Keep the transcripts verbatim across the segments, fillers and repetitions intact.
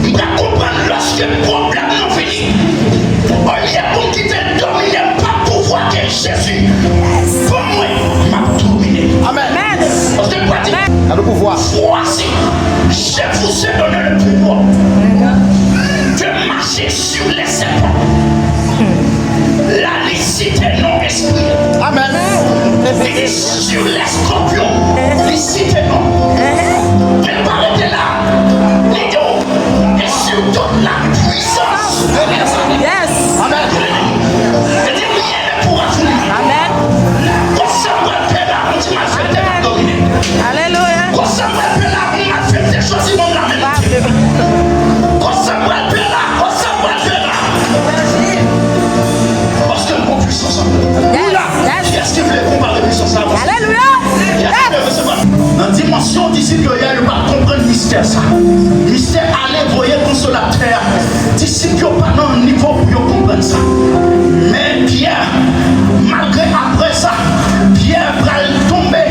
M ka konprann lòske pwoblèm nan vini, olye pou m kite l domine m pa pouvwa ke Jezi ban mwen, m ap domine. Amèn. Paske l pa di, Gade pouvwa. Voici, je vous ai donné le pouvoir de marcher sur les serpents. La, li site non espri. Amèn. Li di sur les scorpions. Li site non. Men l pa rete la. Li di, et sur toute la puissance de l'ennemi. Yes. Amèn. Li di, rien ne pourra vous nuire. Amèn. Kòsa m pral fè la, yon ti malfektè k ap domine. Alelouya. Kòsa m pral fè la, yon malfektè chwazi ban m lamen. Kòsa m pral fè la, kòsa m pral fè la. Paske m gon pwisans an mwen. Yes, yes. Kiyès ki vle konpare pwisans la? Alelouya. Kiyès ki vle resevwa? Nan dimansyon disip yo ye, yo pa t konprann mistè sa. Mistè ale voye konsolatè a. Disip yo pa nan nivo pou yo konprann sa. Men Pyè, malgre apre sa, Pyè pral tonbe,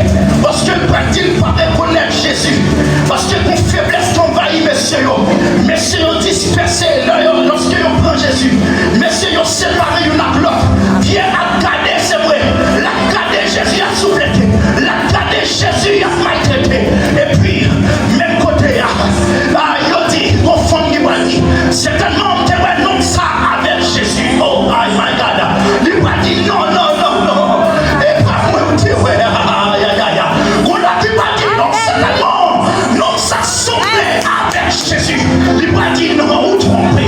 paske l pral di l pa rekonèt Jezi. Paske gon feblès ki anvayi mesye yo. Mesye yo dispèse lè yo, lòske yo pran Jezi. Mesye yo separe youn ak lòt. Pyè ap gade, se vre. L ap gade Jezi ap souflete. L ap gade Jezi ap maltrete. Epi, menm kote a, a, yo di, gon fanm ki pral di, sètènman, m te wè nonm sa avèk Jezi. Oh, ay, my God. Li pral di, non, non, non, non. E pa mwen ou te wè. Ay, ay, ay, ay. Gon lòt ki pral di, non, sètènman, nonm sa sanble avèk Jezi. Li pral di, non, ou twonpe.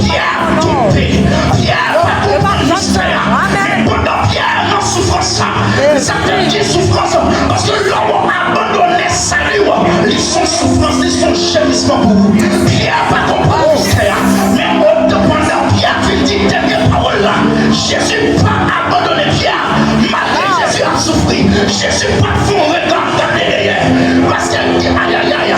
Pyè twonpe. Pyè pa konprann mistè a. Men pandan Pyè nan soufrans sa, sa fè l gen soufrans. Paske lè w abandone sali w, li se yon soufrans, li se yon jemisman pou ou. Pyè pa konprann mistè a. Men otan pandan Pyè fin di dènye pawòl la, Jezi pa abandone Pyè. Malgre Jezi ap soufri, Jezi pa t fè yon rega gade dèyè. Paske l di, ayayay,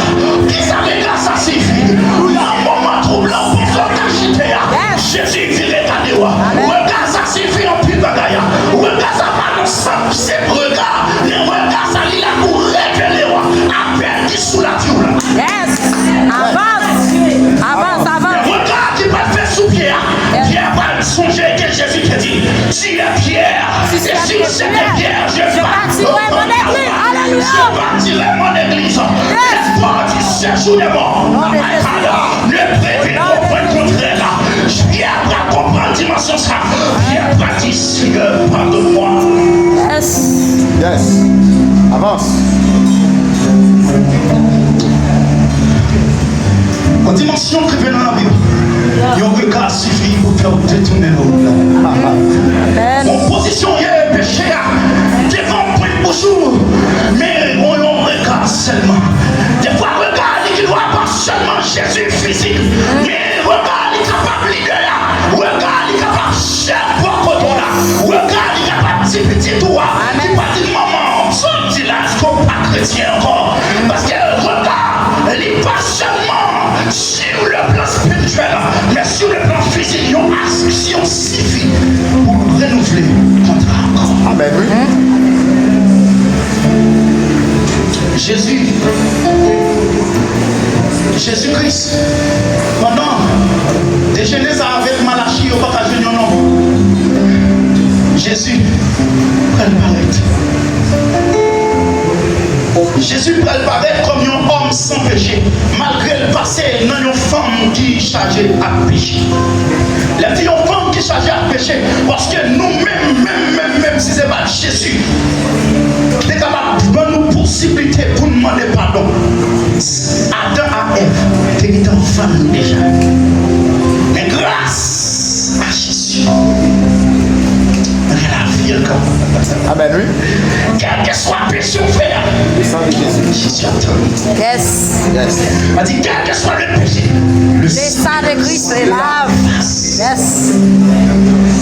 kisa rega sa siyifi? Nan moman twoub la, w panse w ta chite a, Jezi vire gade w. Rega sa siyifi anpil bagay. Rega sa pa nan senp rega, men rega sa li la pou revele w apèl ki sou lavi w la. Yes. Avans. Avans, avans. Rega ki pral fèt sou Pyè a, Pyè pral sonje ke Jezi te di, Tu es Pierre, et sur cette pierre, je bâtirai mon église. Alelouya. Je bâtirai mon église. Yes. Les portes du séjour des morts ne prévaudront point contre elle. Pyè pral konprann dimansyon sa. Pyè pral di, Seigneur, pardonne-moi. Yes. Yes. Avans. Yon dimansyon k rive nan lavi w, yon rega sifi pou fè w detounen nan wout la. Amèn. Yon pozisyon w ye, peche a devan pwent bouch ou, men yon, yon rega sèlman. Defwa rega li gendwa pa sèlman Jezi fizik, men rega li kapab lidè a, rega li kapab chèf bò kote w la, rega li kapab ti pitit ou a ki pa di manman, sa w di la, èske w pa kretyen ankò? Paske rega li pa sèlman sur le plan spirituel, men sur le plan physique, yon aksyon sifi pou renouvle kontra ankò. Amèn, wi. Jezi, Jezi Kris, pandan de Jenèz avèk Malachi yo pa ka jwenn yon nonm, Jezi pral parèt. Jezi pral parèt kòm yon òm san peche, malgre l pase nan yon fanm ki chaje ak peche. Lè m di yon fanm ki chaje ak peche, paske nou menm, menm, menm, menm, si se pa t Jezi ki te kapab ban nou posiblite pou n mande padon, Adan ak Èv te gentan vann nou deja. Men gras a Jezi, nou gen lavi ankò. Amèn, wi. Kèlkeswa peche w fè a, le sang de Jésus. Jezi ap tann ou. Yes. Yes. Pa di, quel que soit le péché, le sang de Christ lave. Yes.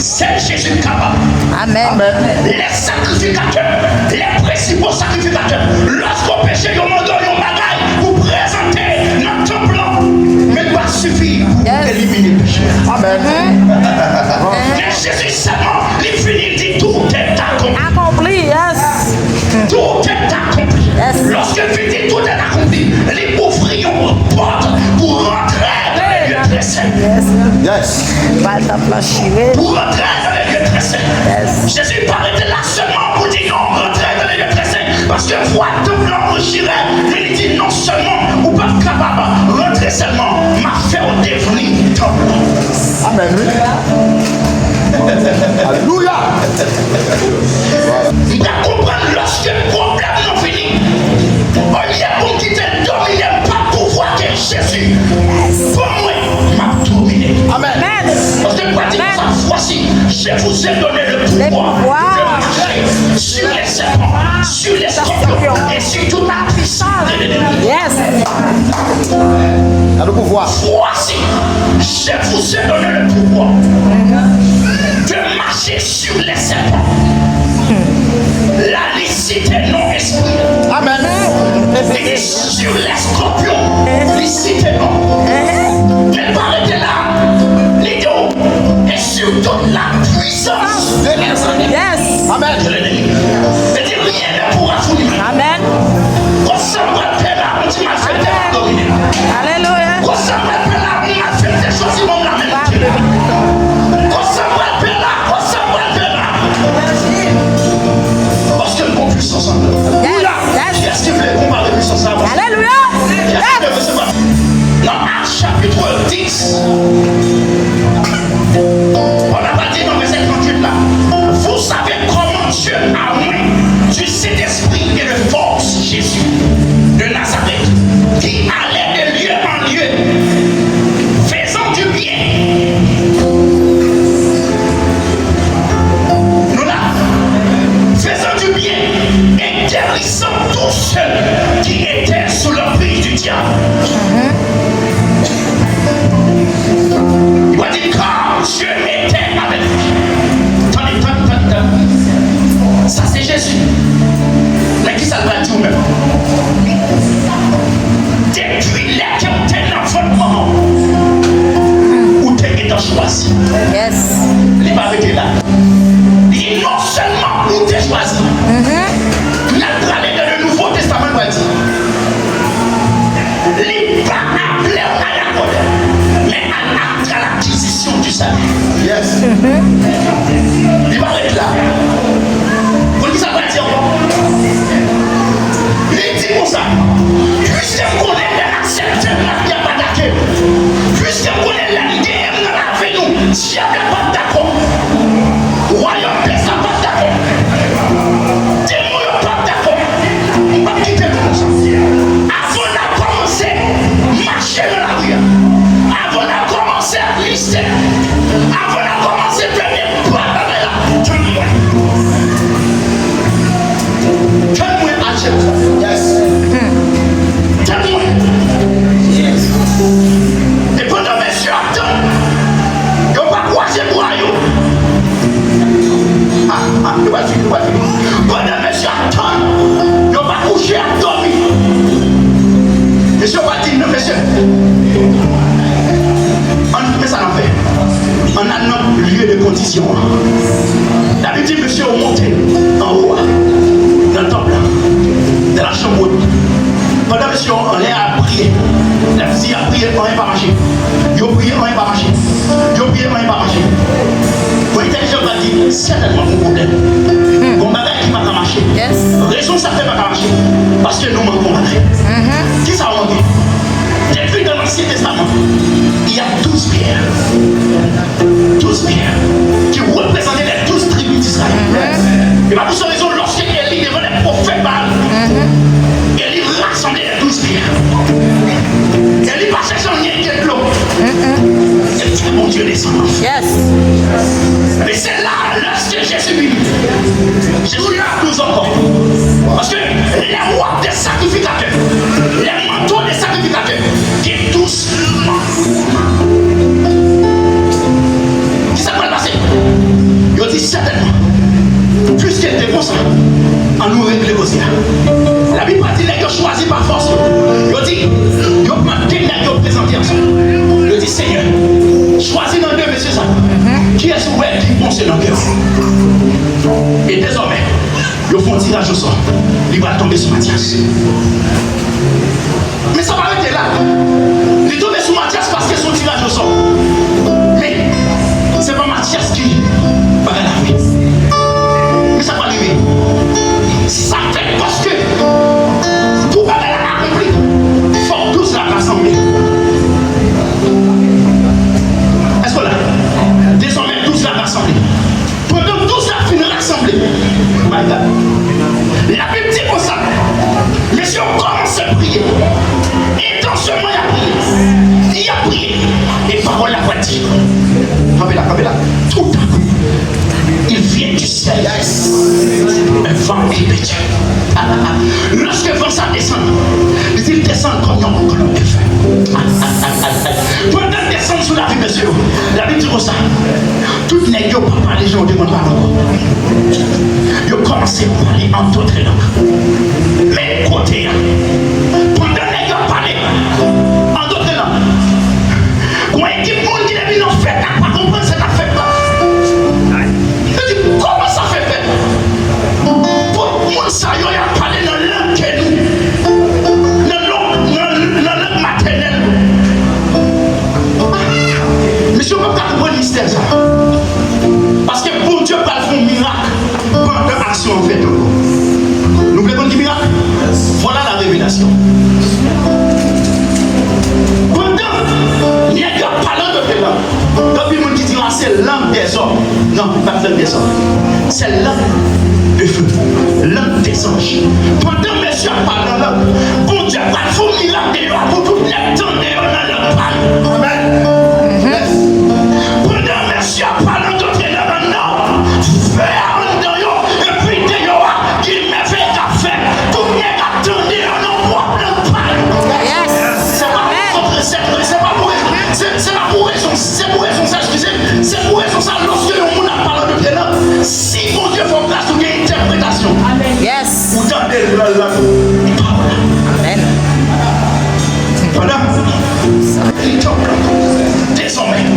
Sèl Jezi k kapab. Amèn. Amèn. Les sacrificateurs, les principaux sacrificateurs, lòske w peche, yo mande w yon bagay pou prezante nan tanp lan, men l pa sifi pou elimine peche a. Amèn. Men Jezi sèlman, li fini, li di, tout est accompli. Accompli, yes. Tout est accompli. Yes. Lòske l fin di tout est accompli, li ouvri yon Yes. Bal tanp lan chire. Pou rantre nan lye trè sen. Yes. Jezi pa rete la sèlman pou di non, rantre nan lye trè sen. Paske vwa tanp lan chire, men li di non sèlman ou p ap kapab rantre sèlman, m ap fè w devni tanp lan. Amèn, wi. Alelouya. M pa konprann lòske pwoblèm nan vini. Olye pou m kite l domine m, pa pouvwa ke Jezi ban mwen, m ap domine. Amèn. Paske l pa di konsa, voici, je vous ai donné le pouvoir de marcher sur les serpents, sur les scorpions et sur toute la puissance de l'ennemi. Yes. Voici, je vous ai donné le pouvoir de marcher sur les serpents. La, li site non espri. Amèn. Li di sur les scorpions, li site non. Men pa rete la. Li di, et sur toute la puissance de l'ennemi. Yes. Amèn. De l'ennemi. Li di, rien ne pourra vous nuire. Amèn. Konsa m pral fè la, yon ti malfektè ap domine. Alelouya. Konsa m pral fè la, yon malfektè chwazi ban m la menm. Konsa m pral fè la, konsa m pral fè la. Paske l gon pwisans anndan. Yes, yes. Kiyès ki vle konpare pwisans la? Alelouya. Kiyès ki vle resevwa? Nan Actes chapitre dix, on a pas dit dans verset trente-huit là, vous savez comment Dieu a oint du Saint-Esprit et de force Jésus de Nazareth, qui allait de lieu en lieu, faisant du bien. Nou la, faisant du bien et guérissant tous ceux qui étaient sous l'emprise du diable. Li pa di, car Dieu était avec lui. Tande, tande, tande, tande. Sa se Jezi. Men kisa l pral di w menm? Depi lè ke w te nan vant manman w, ou te gentan chwazi. Yes. Li pa rete la. Li di non sèlman ou te chwazi. N ap prale nan le Nouveau Testament, l pral di. Li pa aple w à la colère, men à la, à l'acquisition du salut. Yes. Li pa ret la. Konn kisa l pral di ankò? Li di konsa, piske m konnen lè n aksepte l, lè dyab atake l. Piske m konnen lè n genyen l nan lavi nou, dyab la p ap dakò. Wayòm pès la p ap dakò. Demon yo p ap dakò. M p ap kite nou konsa. Avan n ap kòmanse mache nan lari a, avan n ap kòmanse ap liste, avan n ap kòmanse fè nenpòt bagay la, tann mwen. Tann mwen a Jerizalèm. Yes. Tann mwen. Yes. E pandan mesye yo ap tann, yo pa kwaze bra yo. Ah, ah, yo pral fini, yo pral fini. Pandan mesye ap tann, yo pa kouche, ap dòmi. Mesye yo pral di, non, mesye. Ann, men sa n ap fè. Ann al nan lye de kondisyon an. Labib di, mesye yo monte anwo a, nan tanp la, nan la chanm wot. Pandan mesye yo anlè a ap priye, lè di y ap priye, anyen pa mache. Yo priye, anyen pa mache. Yo priye, anyen pa mache. Bon, entèlijan pa di, sètènman gon pwoblèm. Gon bagay ki pa ka mache. Yes. Rezon sa fè pa ka mache, paske nou manke yon bagay. Kisa w manke? Depi nan Ansyen Testaman, il y a douze pierres. Douze pierres ki reprezante les douze tribus d'Israël. E pa pou sa rezon, lòske Eli devan lè pwofèt Baal, Eli rasanble les douze pierres. Eli pa chèche anyen ke dlo. Se Bondye desann. Yes. Men se la, lòske Jezi vini, Jezi la douz ankò. Paske lè w ap de sakrifikatè, lè manto de sakrifikatè, gen douz manto. Kisa k pral pase? Yo di sètènman, piske l te konsa, ann nou regle koze a. Labib pa di nèg yo chwazi pa fòs yo. Yo di, yo pran de nèg yo prezante ansanm. Yo di, Senyè, chwazi nan de mesye sa yo. Kiyès ou wè ki bon se nan kè w. E dezòmè, yo fè yon tiraj osò. Li pral tonbe sou Matyas. Men sa pa rete la. Li tonbe sou Matyas paske se yon tiraj osò. Yo pa pale ankò. Yo kòmanse pale an dòt lang. Men kote a. Pandan nèg yo ap pale an dòt lang, gon ekip moun ki depi nan fèt la pa konprann sa k ap fèt la. Yo di, kòman sa fè fèt? Tout moun sa yo, y ap pale nan lang ke nou, nan lang, nan, nan lang matènèl nou. Mesye, w p ap ka konprann mistè sa. Paske Bondye pral fè yon mirak pandan aksyon an fèt ankò. Nou vle konn ki mirak? Vwala la revelasyon. Pandan nèg yo ap pale an dòt lang, gen anpil moun ki di, a, se lang dèzòm. Non, li pa t lang dèzòm. Se lang de feu, lang dèzanj. Pandan mesye ap pale nan lang, Bondye pral fè yon mirak deyò a pou tout nèg tande yo nan lang pa yo. Amèn. Pandan mesye ap pale an dòt lang anndan, fè a anndan yo, epi deyò a, gen mèvèy k ap fèt. Tout nèg ap tande yo nan pwòp lang pa yo. Yes. Se pa pou rezon prensèt, se pa pou rezon, se, se pa pou rezon, se pou rezon sa, eskize m, se pou rezon sa, lòske yon moun ap pale an dòt lang, si Bondye fè w gras, ou gen entèpretasyon. Yes. Ou tande l nan lang ou. Amèn. Pandan, désormais,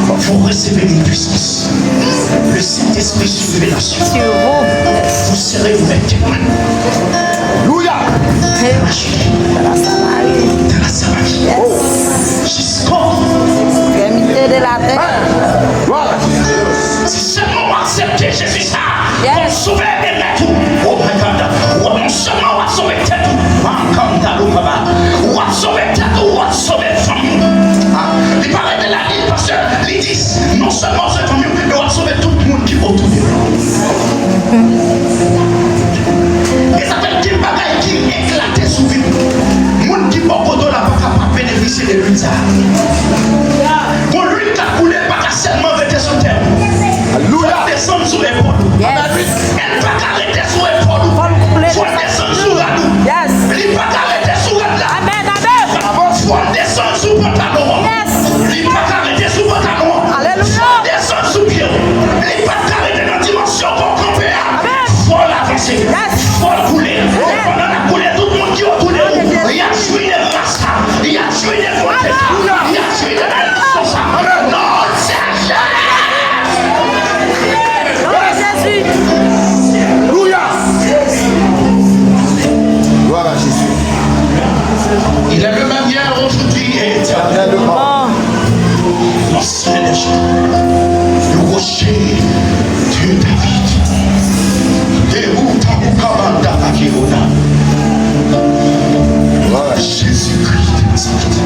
vous recevez une puissance. Le Saint-Esprit sur révélation. Sur vous. Vous serez mes témoins. Alléluia. Dans la Samarie. Dans la Samarie. Yes. Jusqu'au Extrémité de la terre. Voilà. Si sèlman w aksepte Jezi sa, Yes. Kòm sovè e mèt ou. Oh my God. Ou non sèlman w ap sove tèt ou. Makandalo baba. W ap sove tèt ou, w ap sove fanmi w. Ah, li pa rete la, li pastè, li di, non sèlman w sove fanmi w, men w ap sove tout moun ki otou de ou. E sa fè gen bagay ki eklate sou vi w. Moun ki bò kote w la pa ka pa benefisye de lwil sa. Gon lwil k ap koule pa ka sèlman rete sou tèt ou. Alelouya. Fò l desann sou epòl ou. Yes. Amèn. Li pa ka rete sou epòl ou. Fò l koule. Fò l desann sou rad ou. Yes. Li pa ka rete sou rad la. Amèn, amèn. Fò l desann sou pantalon an. Yes. Li pa ka rete sou pantalon an. Alelouya. Fò l desann sou pye w. Li pa ka rete nan dimansyon ke w kanpe a. Amèn. Fò l avanse. Yes. Fò l koule. Yes. Pandan l ap koule, tout moun ki otou de ou, y ap jwi de gras la. Y ap jwi de bondye sa. Y ap jwi de benediksyon sa. Non de Jezi. Alelouya. Gloire à Jésus. Il est le même hier, aujourd'hui et éternellement. L'ancien des jours, le rocher de David. Deruta Ukabanda Akeona. Gloire à Jésus-Christ de Nazareth.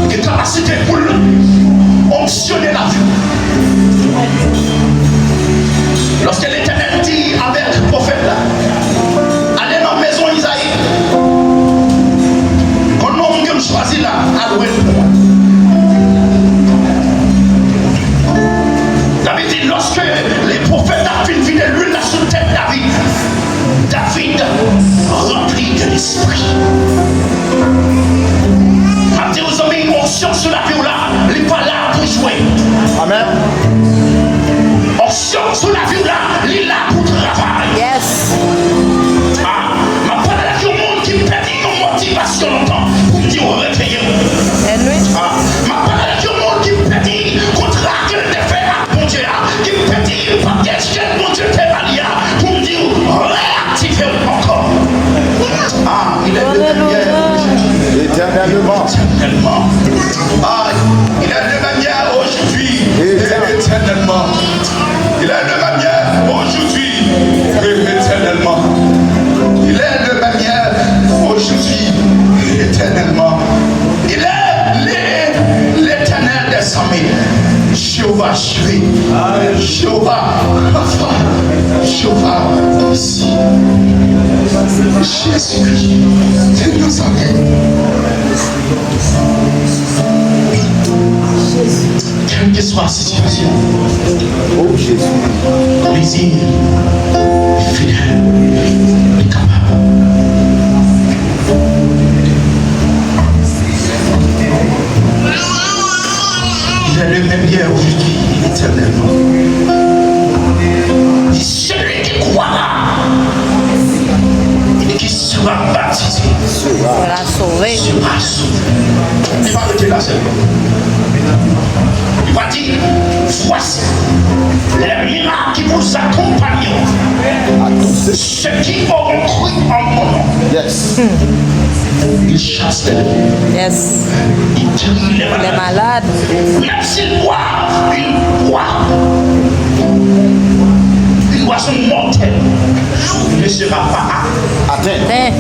Gen kapasite pou l onksyone lavi w. Lòske Letènèl di avèk pwofèt la, ale nan mezon Izayi, gon nonm ke m chwazi la, al lwe l pou mwen. Labib di, lòske le pwofèt la fin vide lwil la sou tèt David, David ranpli de lespri. M ap di w, zanmi, onksyon sou lavi w la, li pa la pou jwe. Amèn. Onksyon sou lavi w la, li la pou travay. Yes. Ah, m ap pale avèk yon moun ki pèdi yon motivasyon lontan pou m di w reveye w. Amen, wi. Ah, m ap pale avèk yon moun ki pèdi kontra ke l te fè ak Bondye a, ki pèdi pakèj ke Bondye te ba li a, pou m di w reyaktive w ankò. Ah, il est le même hier, éternellement. Éternellement. Ah, il est le même hier, aujourd'hui et éternellement. Il est le même hier, aujourd'hui et éternellement. Il est le même hier, aujourd'hui et éternellement. Il est l'É-, l'Éternel des armées. Jéhovah Jiré. Jéhovah Rapha. Jéhovah Nissi. Jésus-Christ de Nazareth. Kèlkeswa sitiyasyon. Oh, Jezi. Li di, fidèl, li kapab. Il est sera sauvé. Sera sauvé. Li pa rete la sèlman. Li pa di, voici les miracles qui vous accompagneront. À tous ceux qui auront cru en mon nom. Yes. Il chasse les démons. Yes. Il guérit les malades. Même s'ils boivent une boisson, une boisson mortelle, ne sera pas atteint. Atteint.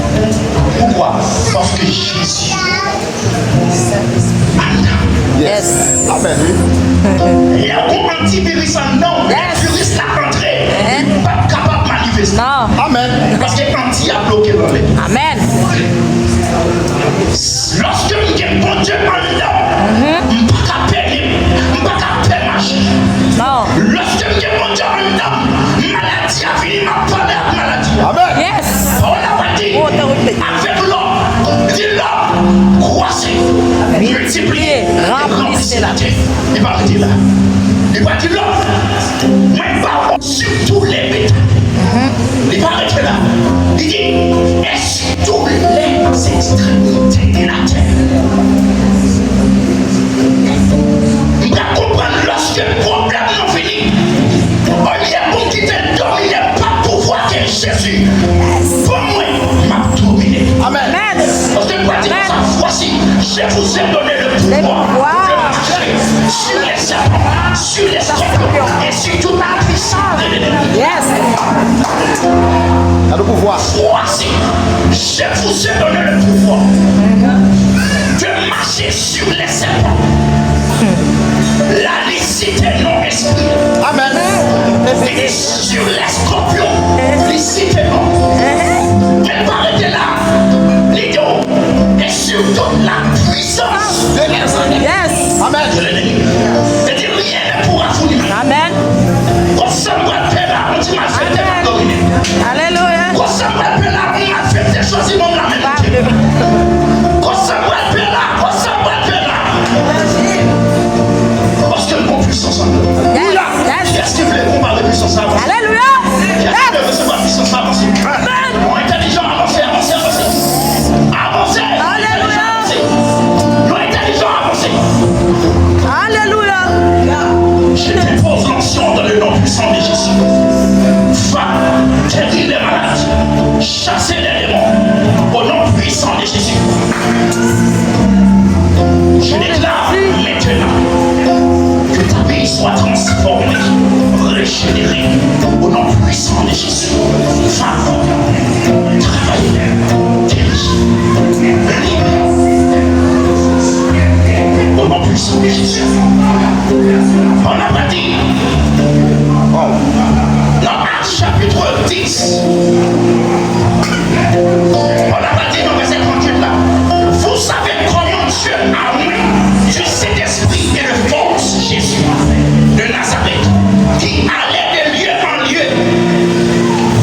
Pourquoi? Parce que Jésus anndan. Yes. Yes. Amen, wi. Lè w gon antiviris anndan w, lè viris la antre, li p ap kapab manifeste. Non. Amen. Paske anti a bloke l anlè. Amen. Lòske m gen Bondye anndan m, m pa ka pè limit, m pa ka pè mache. Non. Lòske m gen Bondye anndan m, maladi a vini, m ap pale ak maladi a. Amen. Yes. Pawòl la pa di, avèk lòm, di lòm, kwase, miltipliye, ranplise latè. Li pa rete la. Li pa di lòm, mwen ba w sou tou le beta. Li pa rete la. Li di, èske tou lè ekstremite de latè. M ka konprann lòske pwoblèm nan vini, olye pou m kite l domine m pa pouvwa ke Jezi ban mwen, m ap domine. Amèn. Paske l pa di konsa, voici, je vous ai donné le pouvoir de marcher sur les serpents, sur les scorpions et sur toute la puissance de l'ennemi. Yes. Gade pouvwa. Voici, je vous ai donné le pouvoir de marcher sur les serpents. La, li site non espri. Amen. Li di sur les scorpions, li site non. Men pa rete la. Li di, et sur toute la puissance de l'ennemi. Yes. Amen. De l'ennemi. Li di, rien ne pourra vous nuire. Amen. Kote sa m pral fè la, yon ti malfektè pa domine. Alelouya. Kote sa m pral fè la, yon malfektè chwazi ban m lamen. Kote sa m pral fè la, kote sa m pral fè la. Paske m gon pwisans an mwen. Yes, yes. Kiyès ki vle konpare pwisans la? Alelouya. Kiyès ki vle resevwa pwisans la? Avanse. Amen. Yon entèlijan, avanse, avanse, avanse. Avanse. Alelouya. Yon entèlijan, avanse. Alelouya. Je dépose l'onction dans le nom puissant de Jésus. Va guérir les malades, chasser les démons au nom puissant de Jésus. Je déclare maintenant que ta vie soit transformée, régénérée au nom puissant de Jésus. Femme, travailleur, guéri, libre. Au nom puissant de Jésus. On n'a pas dit. Dans Actes chapitre dix, on n'a pas dit dans verset trente-huit là. Vous savez comment Dieu a oint du Saint-Esprit et de force Jésus de Nazareth, qui allait de lieu en lieu,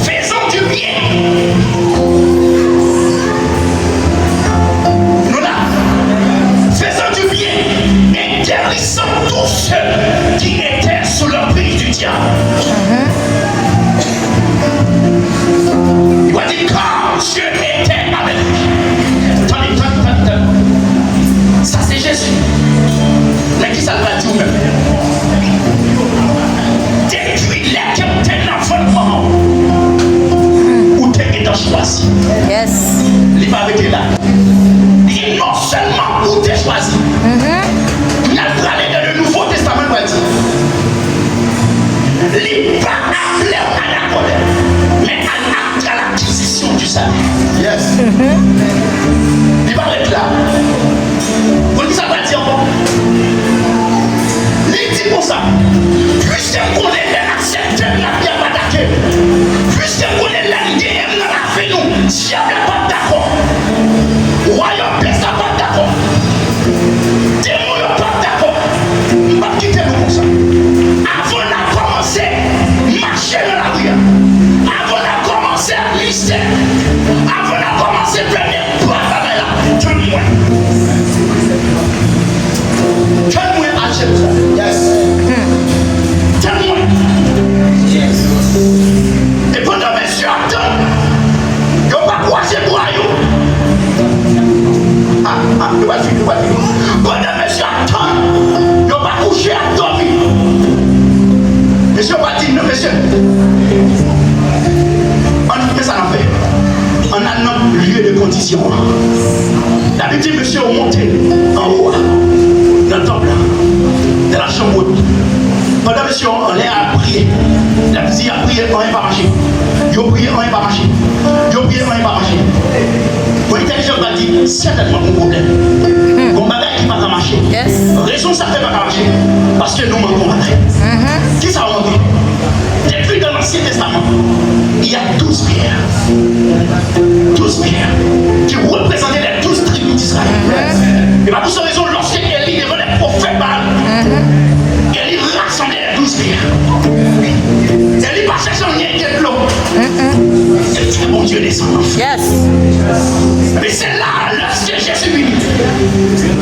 faisant du bien. Nou la. Faisant du bien et guérissant tous ceux qui étaient sous l'emprise du diable. Li pa di, car Dieu était avec lui. Tande, tande, tande, tande. Sa se Jezi. Men kisa l pral di w menm? Depi lè ke w te nan vant manman w, ou te gentan chwazi. Yes. Li pa rete la. Li di non sèlman ou te chwazi. Kounye a l prale nan le Nouveau Testament, l pral di, li pa aple w à la colère, mais à la, à l'acquisition du salut. Yes. Li pa ret la. Ou konn kisa l pral di ankò? Li di konsa, piske m konnen lè n aksepte l, lapè ap atake l. Piske m konnen lè n genyen l nan lavi nou, dyab la p ap dakò. Wayòm pès la p ap dakò. Demon yo p ap dakò. M p ap kite nou konsa. Avan n a kòmanse mache nan lari a, avan n a kòmanse administre, avan n a kòmanse fè nenpòt bagay la, tann mwen. Tann mwen a Jerizalèm. Yes. Tann mwen. Yes. E pandan mesye ap tann, yo pa kwaze bra yo. Sirkonsizyon an. Labib di mesye yo monte anwo a, nan tanp lan, nan lachanm wot. Pandan mesye yo anlè a ap priye, Labib di y ap priye, anyen pa mache. Yo priye, anyen pa mache. Yo priye, anyen pa mache. Bon, entèlijan pral di, sètènman, gon pwoblèm. Gon bagay ki pa ka mache. Rezon sa k fè pa ka mache, paske nou manke yon bagay. Kisa w manke? Depi nan Ansyen Testaman, il y a douze pierres. Douze pierres qui représentaient les douze tribus d'Israël. E pa pou sa rezon, lòske Eli devan lè pwofèt Baal, Eli rasanble les douze pierres. Eli pa chèche anyen ke dlo. Li fè Bondye desann anfè. Men se la, lòske Jezi vini,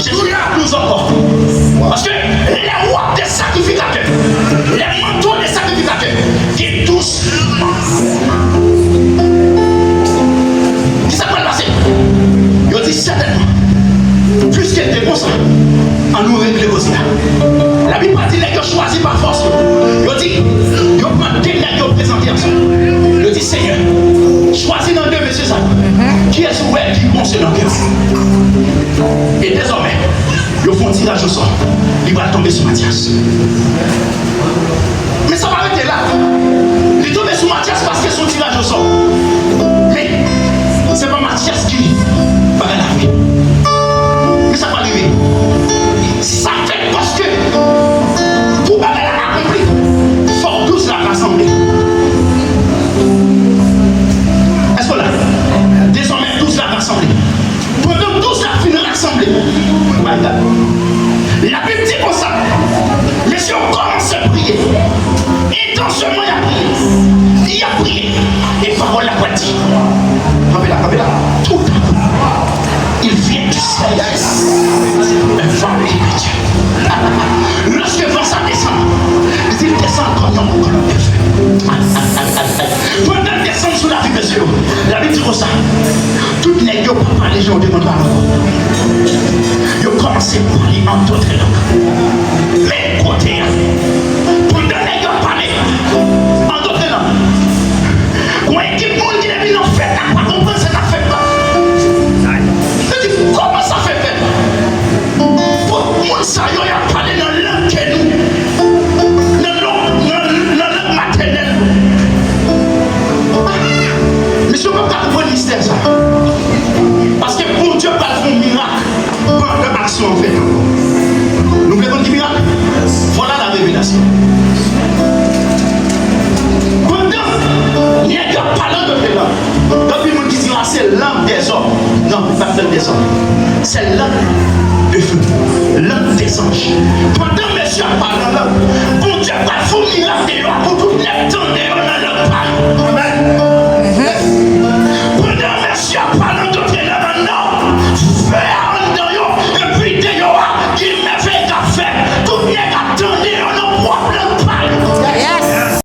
Jezi la plis ankò. Paske lè w ap de sakrifikatè, lè manto de sakrifikatè, gen douz. Kisa k pral pase? Yo di sètènman, piske l te konsa, ann nou regle koze a. Labib pa di nèg yo chwazi pa fòs yo. Yo di, yo pran de nèg yo prezante ansanm. Yo di, Senyè, chwazi nan de mesye sa yo. Kiyès ou wè ki bon selon kè w? E dezòmè, yo fè yon tiraj osò. Li pral tonbe sou Matyas. Men sa pa rete la. Li tonbe sou Matyas paske se yon tiraj osò. Men, se pa Matyas ki bagay la vre. Men sa pa rive. Sa fèt paske pou bagay la akonpli, fòk douz la rasanble. Èske w la? Dezòmè, douz la rasanble. Pandan douz la fin rasanble, my God, Labib di konsa, mesye yo kòmanse priye. Entansèlman, y ap priye. Y ap priye. E pawòl la pral di, kanpe la, kanpe la. Tout à coup, il vient du ciel un vent immédiat. Lòske van sa desann, li di l desann kòm yon kolòn de fè. Pandan l desann sou lavi mesye yo, Labib di konsa, tout nèg yo pa pale jan yo te konn pale ankò. Yo kòmanse pale an dòt lang.